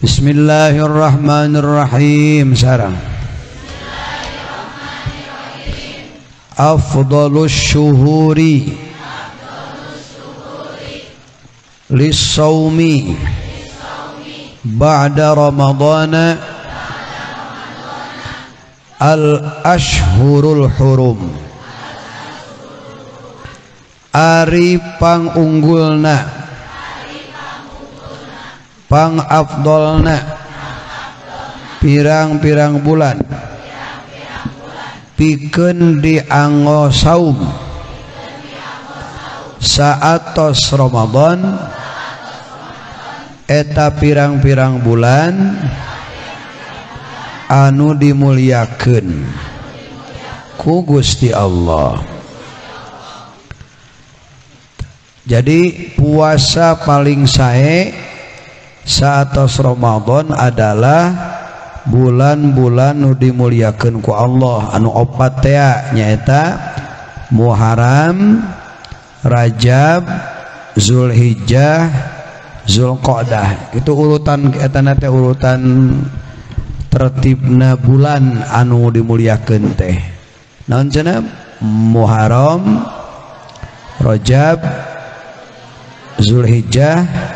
Bismillahirrahmanirrahim. Sarang afdalus syuhuri lissaumi ba'da ramadana al ashhurul hurum. Ari pangunggulna pang afdolna pirang-pirang bulan pikeun dianggo saum saatos Ramadan eta pirang-pirang bulan anu dimuliakeun ku Gusti Allah. Jadi puasa paling sae saatos Ramadan adalah bulan-bulan nu dimuliakeun ku Allah anu opat tea nyaeta Muharram, Rajab, Zulhijjah, Zulqa'dah. Itu urutan eta teh urutan tertibna bulan anu dimuliakeun teh. Naon cenah? Muharram, Rajab, Zulhijjah,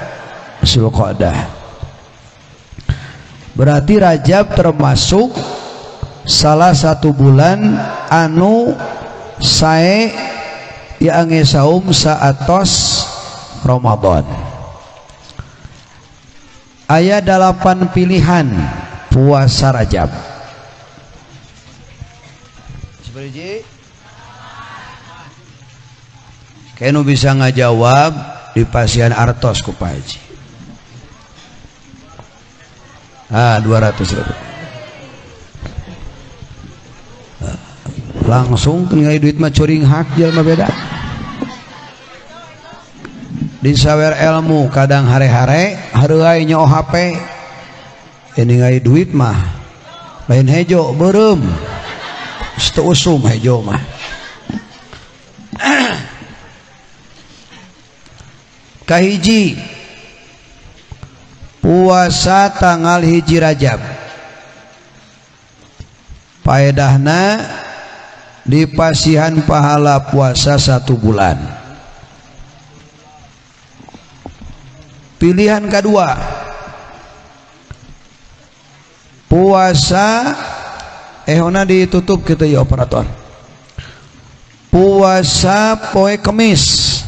Zulqa'dah. Berarti Rajab termasuk salah satu bulan anu sae diange saum saatos Ramadan. Aya 8 pilihan puasa Rajab. Seperti kenu bisa ngajawab di pasian artos ku Pak Haji. Ah, 200.000. Langsung ningali duit mah curing hak jelema beda. Disawer ilmu kadang hare-hare, hareuai nyo HP. Ningali duit mah lain hejo beureum. Teu usum hejo mah. Kahiji puasa tanggal 1 Rajab. Paedahna dipasihan pahala puasa 1 bulan. Pilihan kedua, puasa ehona ditutup gitu ya operator. Puasa poe Kemis,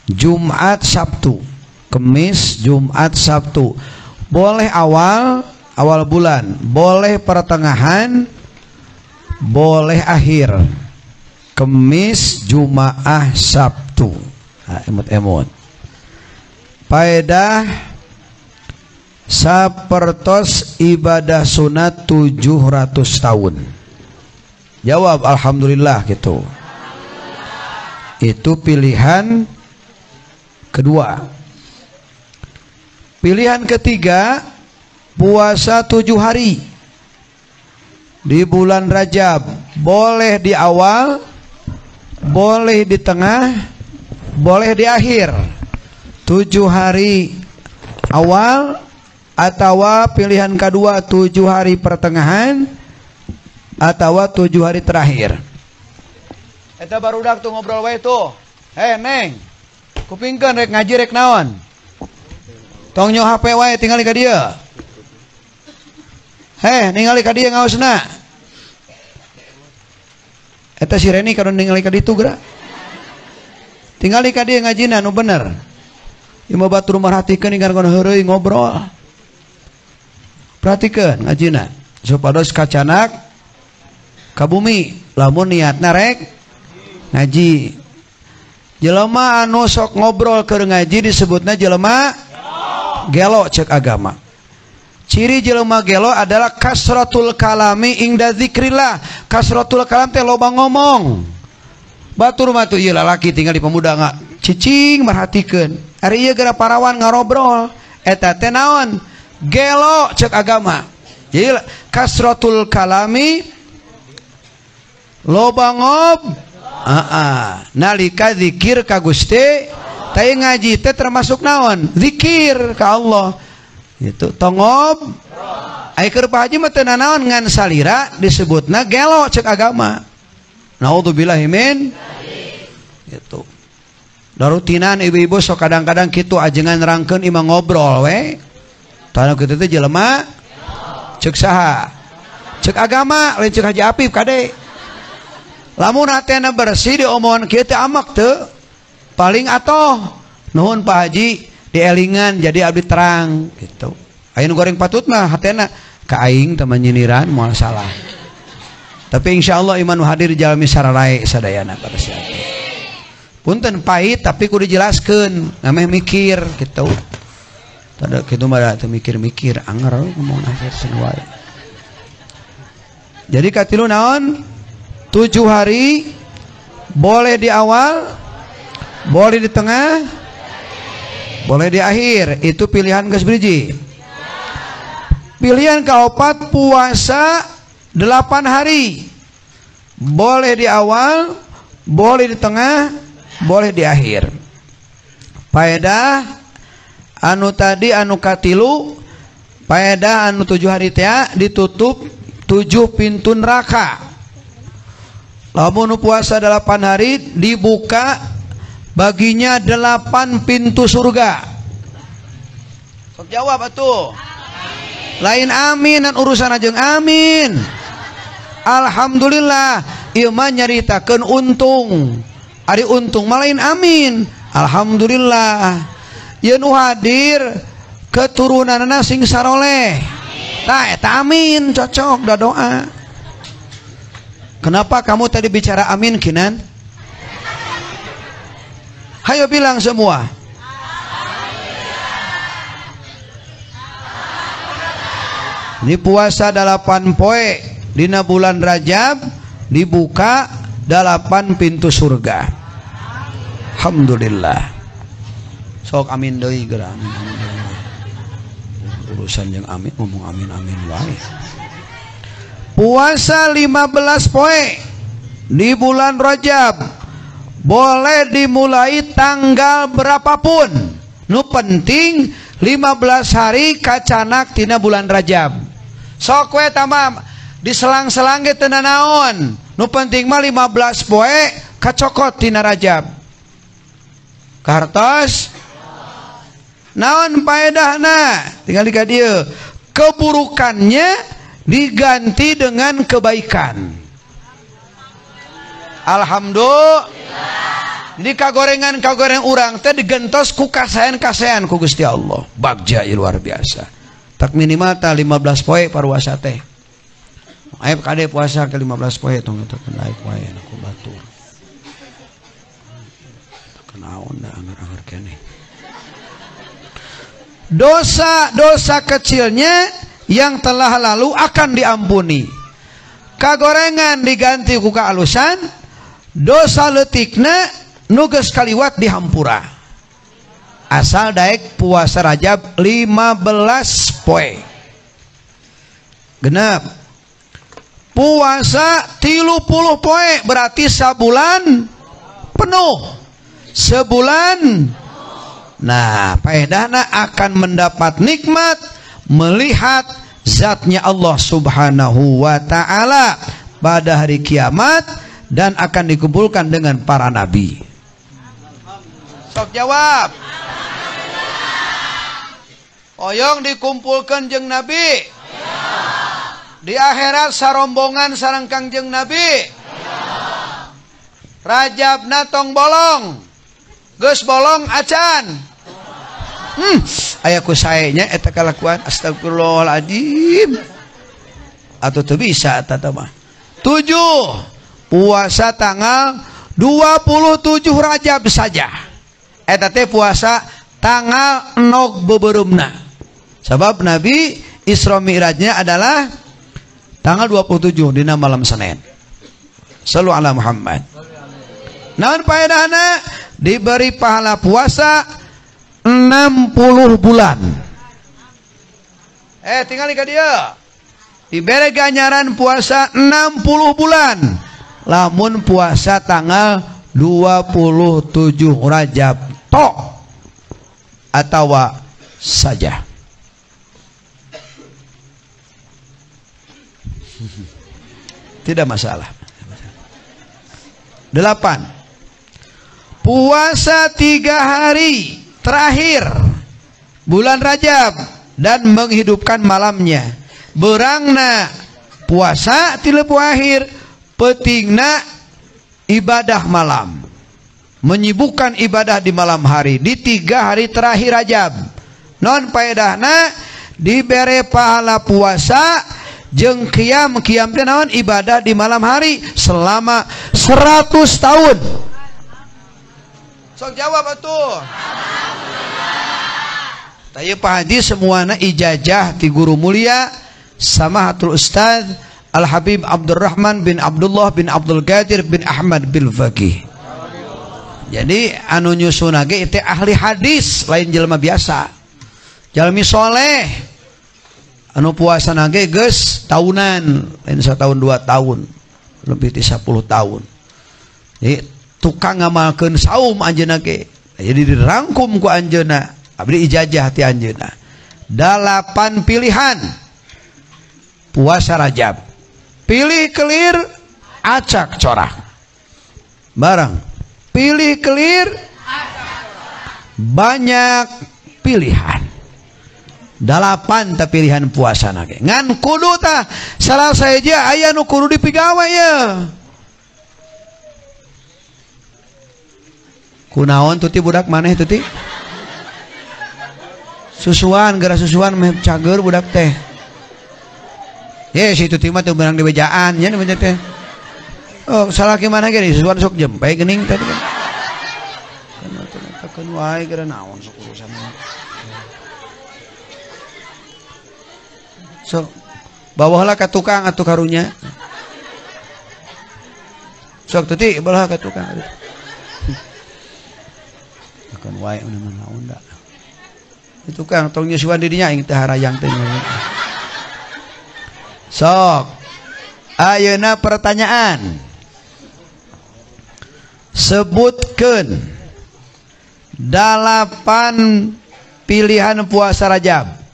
Jumat, Sabtu. Kemis, Jumat, Sabtu. Boleh awal bulan, boleh pertengahan, boleh akhir. Kemis, Jumaah, Sabtu. Nah, emut-emut. Paedah sapertos ibadah sunat 700 tahun. Jawab alhamdulillah gitu. Itu pilihan kedua. Pilihan ketiga, puasa 7 hari di bulan Rajab. Boleh di awal, boleh di tengah, boleh di akhir. 7 hari awal atau pilihan kedua 7 hari pertengahan atau 7 hari terakhir. Eta barudak tuh ngobrol wae tuh. Hei neng, kupingkeun rek ngaji rek naon? Tong nyo HP wae tingali ka dieu. Heh, ningali ka dieu ngaosna. Eta si Reni kadon ningali ka ditu geura. Tingali ka dieu ngajina nu bener. Ieu mah batur merhatikeun ingkar kono heureuy ngobrol. Perhatikeun ngajina supados kacanak ka bumi lamun niatna rek ngaji. Jelema anu sok ngobrol keur ngaji disebutna jelema gelo cek agama. Ciri jelema gelo adalah kasratul kalami ingda zikrillah. Kasratul kalam teh loba ngomong. Batur mah tuh ieu lalaki tinggal di pemuda nggak cicing merhatikeun. Ari ieu gara parawan ngarobrol. Eta teh naon? Gelo cek agama. Jadi kasratul kalami loba ngob. Nalika zikir ka Gusti, teh ngaji teh termasuk naon? Zikir ka Allah. Gitu tong ngob. Ai keur Pak Haji mah teu nanaon ngan salira disebutna gelo cek agama. Naudzubillahi min gitu. Darutinan ibu-ibu sok kadang-kadang kitu ajengan nerangkeun imah ngobrol we. Tah kitu teh jelema cek saha? Cek agama lain cek Haji Apip kade. Lamun hatena bersih diomongan kieu teh amak teu. Paling atoh nuhun Pak Haji dielingan jadi abdi terang gitu. Aya nu goreng patut mah hatena ka aing teh nyindiran moal salah. Tapi insyaallah iman hadir jalmi sararae sadayana pada siapa. Punten pahit tapi kudu dijelaskeun, ngameh mikir gitu. Tada kitu mah teu mikir-mikir anger ngomong akhir wae. Jadi katilu naon? 7 hari boleh di awal, boleh di tengah, boleh di akhir. Itu pilihan geus briji. Pilihan keempat puasa 8 hari. Boleh di awal, boleh di tengah, boleh di akhir. Faedah anu tadi anu katilu, faedah anu 7 hari teh ditutup 7 pintu neraka. Lamun puasa 8 hari dibuka baginya 8 pintu surga. Sok jawab atuh. Lain amin dan urusan ajeng amin. Alhamdulillah ieu mah nyaritakeun untung. Ari untung mah lain amin. Alhamdulillah. Ieu nu hadir keturunanna sing saroleh. Tah eta amin cocok da doa. Kenapa kamu tadi bicara amin Kinan? Hayo bilang semua. Ini puasa 8 poe dina bulan Rajab dibuka 8 pintu surga. Alhamdulillah. Sok amin deui geura amin amin. Urusan yang amin ngomong amin amin wae. Puasa 15 poe di bulan Rajab boleh dimulai tanggal berapapun. Nu penting 15 hari kacanak tina bulan Rajab. Sok we tamam diselang-selang ge teu nanaon. Nu penting mah 15 poe kacokot tina Rajab. Kartos naon paedahna? Tinggal di ka dieu. Keburukannya diganti dengan kebaikan. Alhamdulillah. Jadi kagorengan-kagoreng urang teh digentos ku kasaean-kasaean ku Gusti Allah. Bagja luar biasa. Tak minimal ta 15 poe paruasa teh. Ayo kade puasa ke 15 poe tong eta naik wae ku batur. Kenaon da anger-anger keneh. Dosa-dosa kecilnya yang telah lalu akan diampuni. Kagorengan diganti ku kaalusan, dosa leutikna nu geus kaliwat dihampura. Asal daek puasa Rajab 15 poe. Genep. Puasa 30 poe berarti sabulan penuh. Sebulan. Nah, paedahna akan mendapat nikmat melihat zatnya Allah Subhanahu wa ta'ala pada hari kiamat dan akan dikumpulkan dengan para nabi. Sok jawab. Oyong dikumpulkan jeung nabi. Di akhirat sarombongan sareng Kangjeng Nabi. Rajabna tong bolong. Geus bolong acan. Aya ku sae nya eta kalakuan astagfirullahaladzim. Atau teu bisa eta mah. 7 puasa tanggal 27 Rajab saja. Eta teh puasa tanggal nog beubeurumna. Sebab Nabi Isra Mi'rajnya adalah tanggal 27 dina malam Senin. Sallu ala Muhammad. Naon paedahna? Diberi pahala puasa 60 bulan. Tinggal ka dieu. Diberi ganjaran puasa 60 bulan. Lamun puasa tanggal 27 Rajab tok atawa saja. Tidak masalah. 8. Puasa 3 hari terakhir bulan Rajab dan menghidupkan malamnya. Berangna puasa tilu akhir, petingna ibadah malam. Menyibukkan ibadah di malam hari di 3 hari terakhir Rajab. Non paedahna dibere pahala puasa jeung qiyam, qiyam teh naon? Ibadah di malam hari selama 100 tahun. Sok jawab atuh. Tah Pak Haji semuana ijazah ti guru mulia Samahatul Ustaz Al Habib Abdurrahman bin Abdullah bin Abdul Qadir bin Ahmad bil Faqih. Jadi anu nyusunna ge teh ahli hadis, lain jelema biasa. Jalmi soleh. Anu puasa ge geus tahunan, lain satahun 2 tahun, lebih ti 10 tahun. Jadi tukang ngamalkeun saum anjeunna ge. Jadi dirangkum ku anjeunna, abdi ijazah ti anjeunna. 8 pilihan puasa Rajab. Pilih kelir, acak corak. Barang pilih kelir, banyak pilihan. 8 ta pilihan puasa nage. Ngan kudu tah salah saja aya nu kudu dipigawe ye. Kunaon tuti budak maneh tuti? Susuan, gara susuan meh cager budak teh. Ye si tuti mah teu beunang dibejaan nya nu teh. Oh, salah ki mana ge susuan sok jempe geuning teh. Keun wae gara naon sok urusan. So, bawalah ka tukang atuh karunya. Sok tuti bawalah ka tukang. Akan wae mah naon da. Itu tukang tong nyusuan di dinya aing teh harayang teh. Sok. Ayeuna pertanyaan. Sebutkeun 8 pilihan puasa Rajab.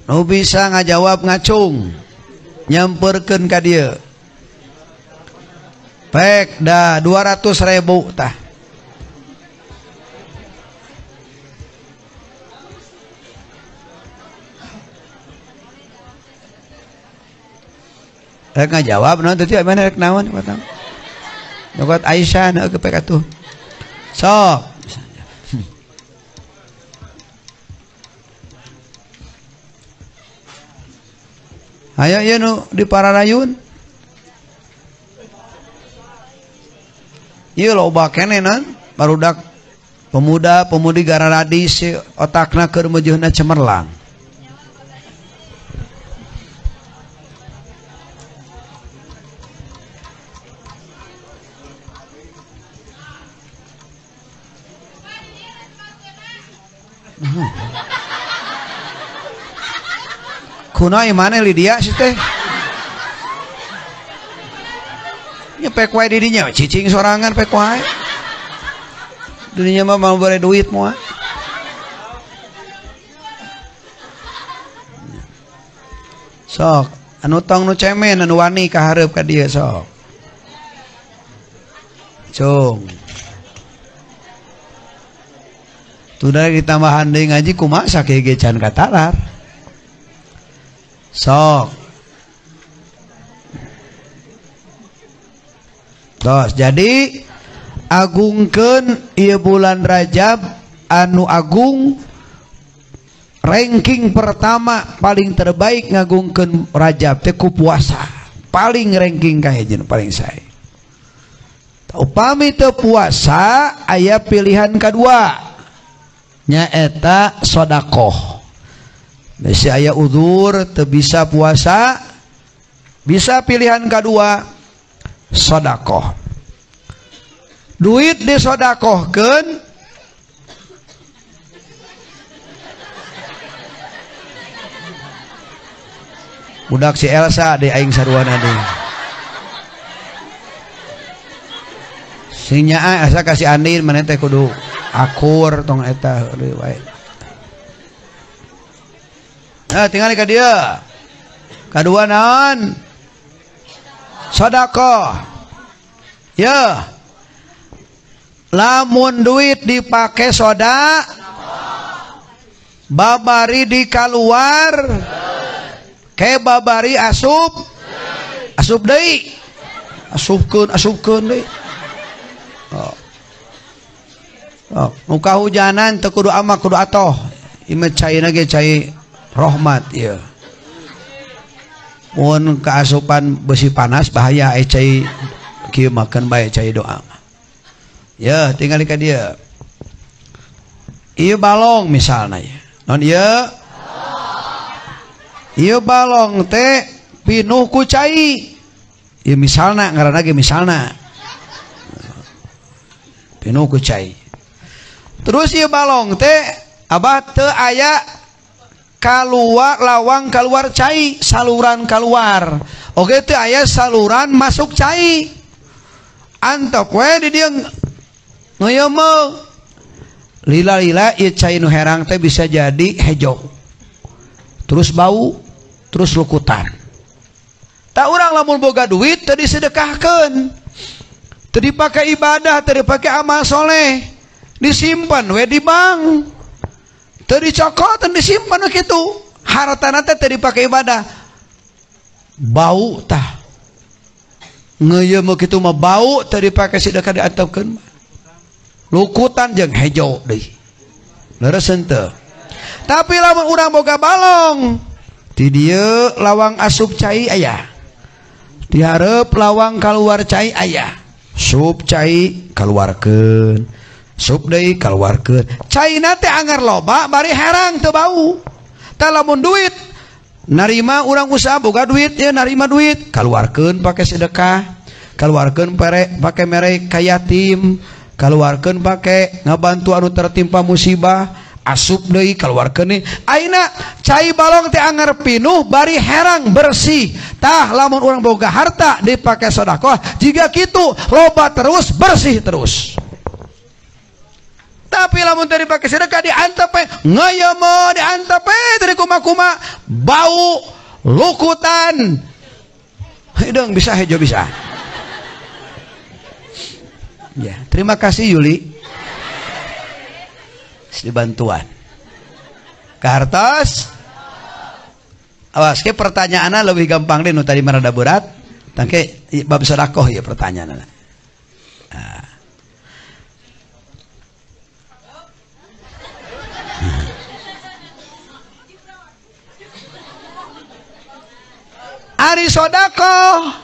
Nu bisa ngajawab ngacung, nyamperkeun ka dieu. Pek dah 200.000 tah. Rek ngajawab naon teh mana rek naon patang. Nyokot Aisyah na kepek atuh. Sok. Ayo ieu nu di Pararayun. Ieu loba keneh non barudak pemuda pemudi gararadis otakna keur meujeunna cemerlang. Kuno imane Lydia sih teh. Nyepek wae di dinya cicing sorangan pek wae. Dirinya mah mau bere duit moal. Sok, anu tong nu cemen anu wani ka hareup ka dieu sok. Cung. Tuh ditambahan deui ngaji kumaha sakieu ge can katalar. Sok. Tos, jadi agungkeun ieu bulan Rajab anu agung, ranking pertama paling terbaik ngagungkeun Rajab teh ku puasa. Paling ranking kahiji paling sae. Upami teu puasa aya pilihan kadua nyaeta sedekah. Bisi aya udzur teu bisa puasa, bisa pilihan kedua sedekah. Duit disodakohkeun budak si Elsa di aing saruana deui. Sing nyaa asa ka si Andin maneh teh kudu akur tong eta deui wae. Nah, tinggal ka dieu. Kadua naon? Sedekah. Ya. Lamun duit dipake soda babari dikaluar ke babari asup asup deui asupkeun asupkeun deui. Oh. Oh, nu kahujanan teu kudu amak kudu atoh. Ieu caina ge cai rahmat ieu. Mun kaasupan besi panas bahaya cai kieu makan bae cai doa. Ya, tinggal ka dieu. Ieu balong misalna ya. Non ieu? Ieu balong teh pinuh ku cai. Ieu misalna ngaranna ge misalna. Pinuh ku cai. Terus ieu balong teh abah teu aya kaluar lawang kaluar cai, saluran kaluar. Oke teu aya saluran masuk cai. Antep we di dieu ngeuyeumeu. Lila-lila ieu cai nu herang teh bisa jadi hejo. Terus bau, terus lukutan. Tak urang lamun boga duit teu disedekahkeun. Teu dipake ibadah, teu dipake amal soleh. Disimpan we di bank. Teu dicokot, teu disimpan we kitu. Hartana teh teu dipake ibadah. Bau tah. Ngeuyeumeu kitu mah bau teu dipake sedekah diantepkeun mah. Lukutan jeung hejo deui. Leres henteu? Tapi lamun urang boga balong, di dieu lawang asup cai aya. Di hareup lawang kaluar cai aya. Sup cai kaluarkeun. Sup deui kaluarkeun. Caina teh anggar loba bari herang teu bau. Tah lamun duit narima urang usaha boga duit ya narima duit kaluarkeun pake sedekah, kaluarkeun pake mere ka yatim, kaluarkeun pake ngabantu anu tertimpa musibah, asup deui kaluarkeun deui. Ayeuna cai balong teh anggar pinuh bari herang bersih. Tah lamun urang boga harta dipake sedekah jiga kitu loba terus bersih terus. Tapi lamun teu dipake sedekah diantep we ngeuyeumeu diantep we dari kuma-kuma bau lukutan. Hideung bisa hejo bisa. Ya, terima kasih Yuli. Dibantuan. Kartos. Awas ke pertanyaanna lebih gampang deh nu tadi mah rada berat. Tangke bab sedekah ya pertanyaanna. Nah. Ari sedekah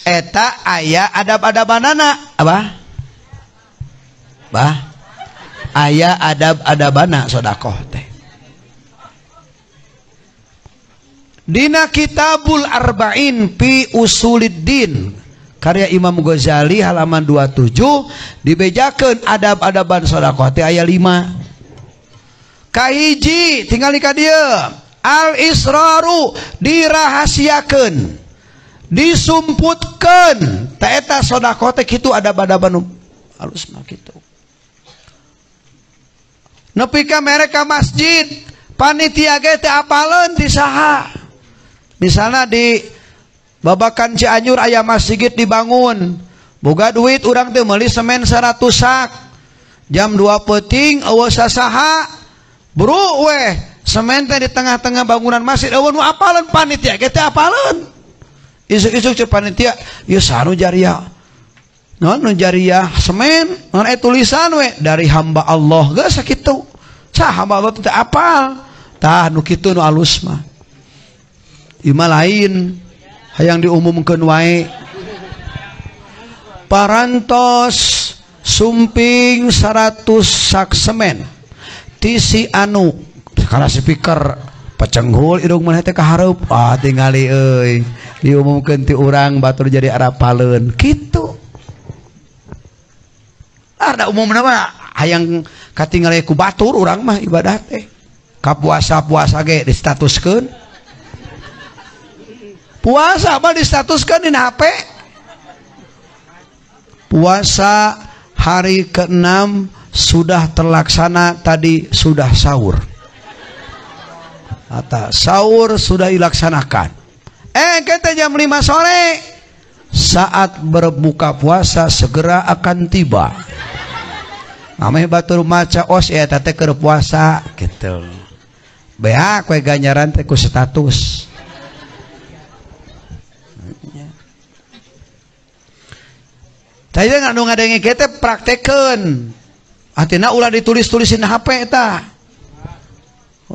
eta aya adab-adabanana apa? Bah, aya adab-adabana sedekah teh. Dina Kitabul Arba'in fi Usuliddin karya Imam Ghazali halaman 27 dibejakeun adab-adaban sedekah teh aya 5. Kahiji tinggal di ka dieu. Al israru dirahasiakeun, disumputkeun. Ta eta sedekah teh kitu adab-adaban halus mah kitu. Nepi ka mere ka masjid, panitia ge teu apaleun ti saha. Misalna di Babakan Cianjur aya masjid dibangun, boga duit urang teh meuli semen 100 sak. Jam 2 peuting eueuh sasaha, bro weh semen teh di tengah-tengah bangunan masjid eueuh nu apaleun panitia ge teu apaleun. Isuk-isuk ceuk panitia, ieu saha nu jariah? Non nu jariah semen, non tulisan we dari hamba Allah geus sakitu. Sah hamba Allah teh apal. Tah nu kitu nu alus mah. Ieu mah lain hayang diumumkeun wae. Parantos sumping 100 sak semen tisi anu kana speaker pacenghul irung maneh teh ka hareup. Ah tingali euy diumumkeun ti urang batur jadi arapaleun kitu. Ada umumna mah hayang katingali ku batur urang mah ibadah teh. Ka puasa-puasa ge distatuskeun. Puasa mah distatuskeun dina HP. Puasa hari ke-6 sudah terlaksana, tadi sudah sahur. Atau sahur sudah dilaksanakan. Kita jam 5 sore. Saat berbuka puasa segera akan tiba. Ameh batur maca os ya teh keur puasa gitu. Beak we ganjaran teh ku status. Tadi nu ngadenge kieu teh praktekeun. Atina ulah ditulis-tulisin HP eta.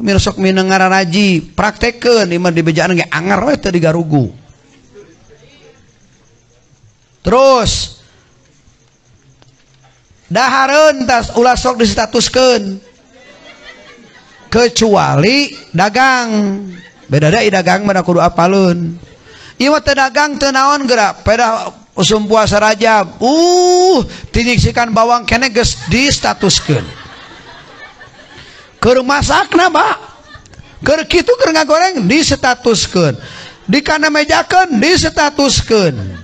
Mir sok mineng ngararaji, praktekeun ieu mah dibejaan ge anger we teu digarugu. Terus dahareun tas ulah sok distatuskeun. Kecuali dagang. Beda deui dagang mah kudu apaleun. Ieu mah teu dagang teu naon geura, pedah usum puasa Rajab, tinyiksikan bawang kene geus distatuskeun. Keur masakna, Pak. Keur kitu keur ngagoreng distatuskeun. Dikana mejakeun distatuskeun.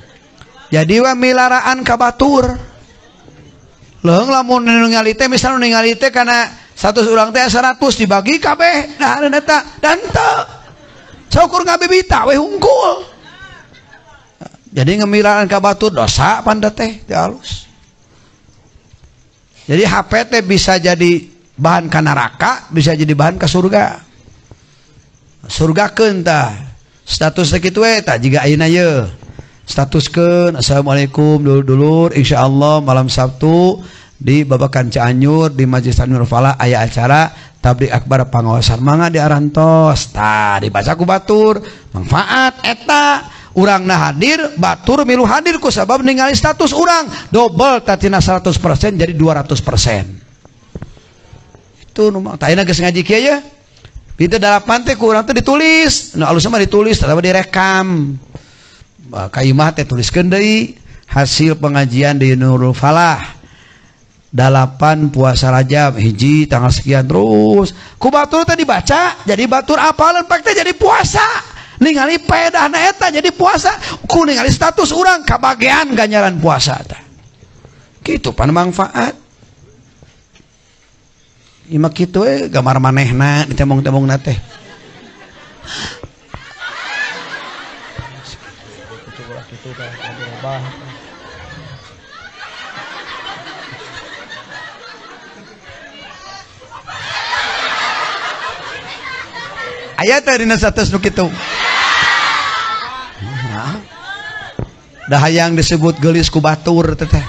Jadi we milaraan ka batur. Leung lamun ningali teh misalnya ningali teh kana status urang teh 100 dibagi kabeh dahareun eta dan teu. Saukur ngabibita we hungkul. Jadi ngemilaraan ka batur dosa panda teh teu alus. Jadi HP teh bisa jadi bahan ka neraka, bisa jadi bahan ka surga. Surgakeun tah. Status teh kitu we tah jiga ayeuna ye. Statuskeun assalamualaikum dulur-dulur, insyaallah malam Sabtu di Babakan Cianjur di Majlis Tanwir Falah aya acara tabligh akbar pangaosan mangga di arantos. Tah dibaca ku batur, manfaat eta. Urangna hadir, batur milu hadir ku sabab ningali status urang double tatina 100% jadi 200%. Itu nu mah tah geus ngaji kieu ye. Pintu 8 teh ku urang teh ditulis, nu alusna mah ditulis atawa direkam. Ka imah teh tuliskeun deui hasil pengajian di Nurul Falah. 8 puasa Rajab hiji tanggal sekian terus. Ku batur teh dibaca, jadi batur apalan pak teh jadi puasa. Ningali pedahna eta jadi puasa, ku ningali status urang kabagean ganjaran puasa eta. Kitu pan manfaat. Ieu mah kitu we gambar manehna ditembong-tembongna teh. Aya teh dina status nu kitu. Dah hayang disebut geulis ku batur teteh.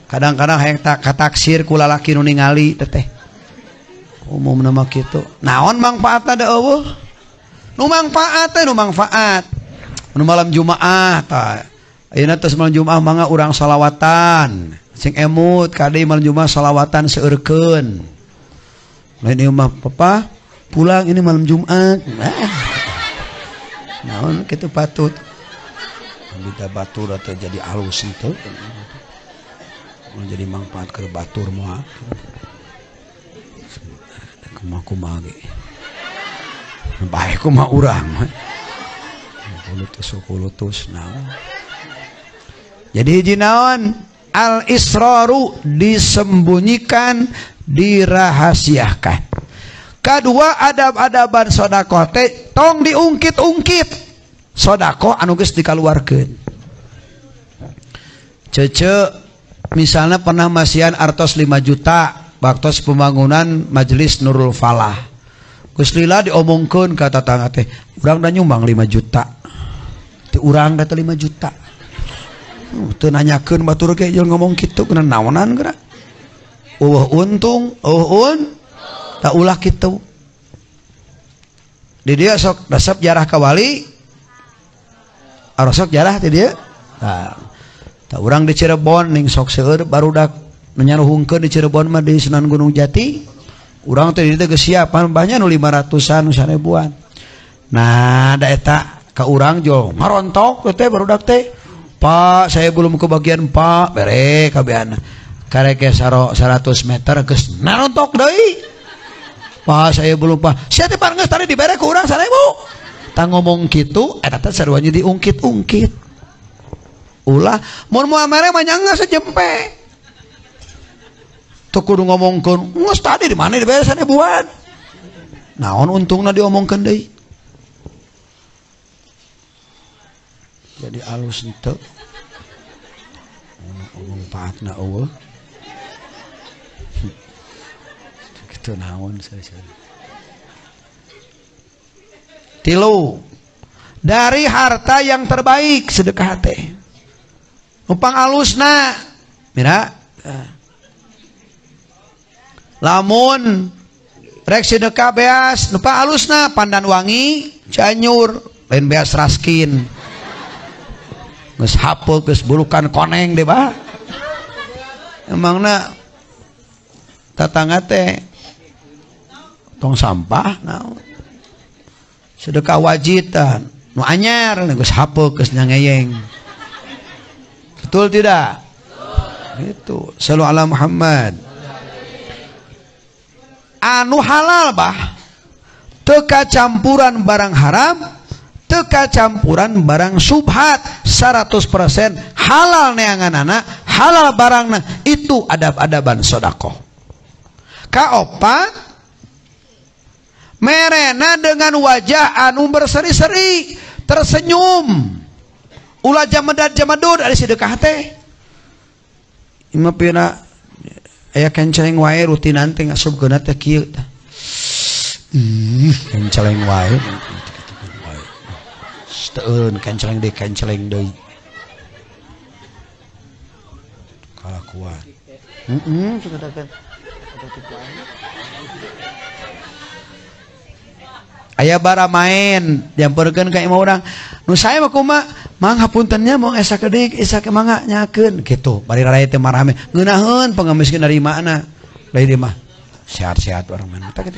Kadang-kadang hayang tak kataksir ku lalaki nu ningali teteh. Umumna mah kitu. Naon mangfaatna da eueuh? Nu mangfaat teh nu mangfaat. Nu malam Jumaah tah. Ayeuna tos malam Jumaah mangga urang salawatan. Sing emut kade malam Jumaah salawatan seueurkeun. Lain ieu mah papa pulang ini malam Jumat. Nah. Naon kitu patut. Bida batur atau jadi alus itu jadi manfaat ke batur moal kumaha kumaha ge bae kumaha urang kulutus kulutus naon. Jadi hiji naon al israru disembunyikan, dirahasiakan. Kedua adab-adaban sedekah teh tong diungkit-ungkit. Sodako anu geus dikaluarkeun. Cece misalnya pernah masihan artos 5 juta waktos pembangunan Majelis Nurul Falah. Geus lila diomongkeun ka tatangga teh, urang da nyumbang 5 juta. Teu urang da 5 juta. Teu nanyakeun batur ge jeung ngomong kitu kana naonan geura. Eueuh untung, eueuh un tak ulah kitu. Di dieu sok resep jarah ka wali. Arosok jarah teh dia. Tah. Tah urang di Cirebon ning sok seueur barudak nyaruhungkeun di Cirebon mah di Sunan Gunung Jati. Urang teh di dieu geus siap banyak nu 500-an nu 1000-an. Nah, da eta ka urang jo ngarontok teh barudak teh. Pak, saya belum kebagian, Pak. Bere kabeana. Karek 100 meter geus narontok deui. Pak, saya belum, Pak. Sia teh geus tadi dibere ku urang 1000. Tah ngomong kitu eta teh sarua diungkit-ungkit. Ulah mun moal mere mah nya geus sejempe. Teu kudu ngomongkeun, geus tadi di mana dibere 1000-an. Naon untungna diomongkeun deui. Jadi alus henteu. Manfaatna eueuh. Kitu naon seuseun. Tilu, dari harta yang terbaik sedekah teh. Numpang alusna. Mira. Lamun rek sedekah beas, numpang alusna pandan wangi, Cianjur, lain beas raskin. Geus hapeuk, geus bulukan koneng deh bah. Emangna tatangga teh tong sampah naon. Sedekah wajitan nu anyar geus hapeuk geus nyangeyeng. Betul tidak? Itu sallu ala Muhammad. Anu halal bah teka campuran barang haram, teka campuran barang subhat, 100% halal neanganana, halal barangna, itu adab-adaban sodakoh. Kaopat, merena dengan wajah anu berseri-seri, tersenyum. Ulah jamedat jamadud ari sedekah teh. Ima pina aya kenceleng wae rutinan teh ngasupkeun teh kieu tah. Kenceleng wae. Teueun kenceleng deui kenceleng deui. Kalakuan. Heeh, sudah. Aya bara main diamperkeun ka imah urang. Nu sae mah kumaha? Mang hapuntennya mau esa kedik, esa ke mangga nyakeun kitu. Bari raraya teh marahame. Ngeunaheun pangamiskeun dari mana? Lain ieu mah sehat-sehat urang mah. Tah kitu.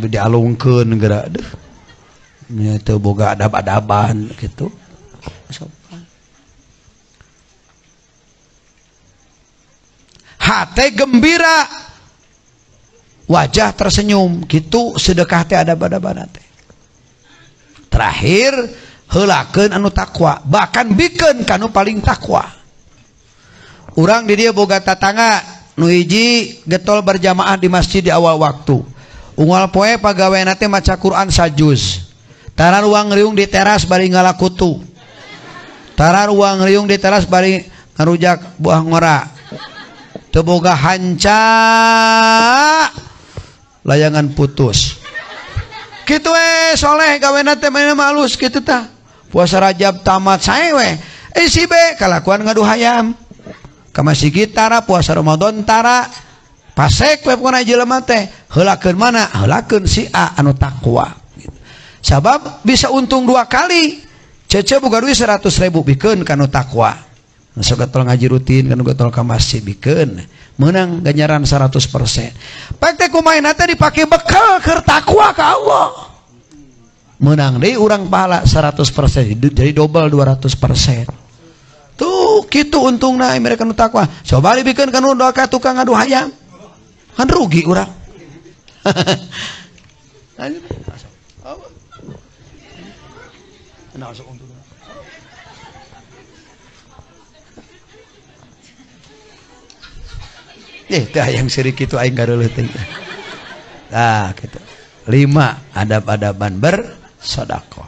Dialungkeun geura deuh. Nya teu boga adab-adaban kitu. Sopan. Hate gembira, wajah tersenyum, gitu sedekah teh adab-adaban teh. Terakhir heulakeun anu takwa, bahkan bikeun kanu paling takwa. Urang di dieu boga tatangga nu hiji getol berjamaah di masjid di awal waktu. Unggal poe pagaweana teh maca Quran sajuz. Tara ruang riung di teras bari ngalakutu. Tara ruang riung di teras bari ngarujak buah ngora. Teu boga hanca layangan putus. Kitu we soleh gawena teh mainna malus kitu tah. Puasa Rajab tamat sae we. Si B kalakuan ngadu hayam. Ka masjid tara puasa Ramadan tara. Pasek we pokona jelema teh. Heulakeun mana? Heulakeun si A anu takwa. Sabab bisa untung dua kali. Cece boga duit 100.000 bikeun kanu takwa. Sok getol ngaji rutin kanu getol ka masjid bikeun. Menang ganjaran 100%. Pak teh kumaha teh dipake bekal keur takwa ka Allah. Menang deui urang pahala 100%, jadi dobel 200%. Tuh kitu untungna mereka nu takwa. Coba dibikeun kanu doa tukang ngadu hayam. Kan rugi urang. Teh hayang sirik kitu aing gareuleuh teh. Tah kitu. 5 adab-adaban bersedekah.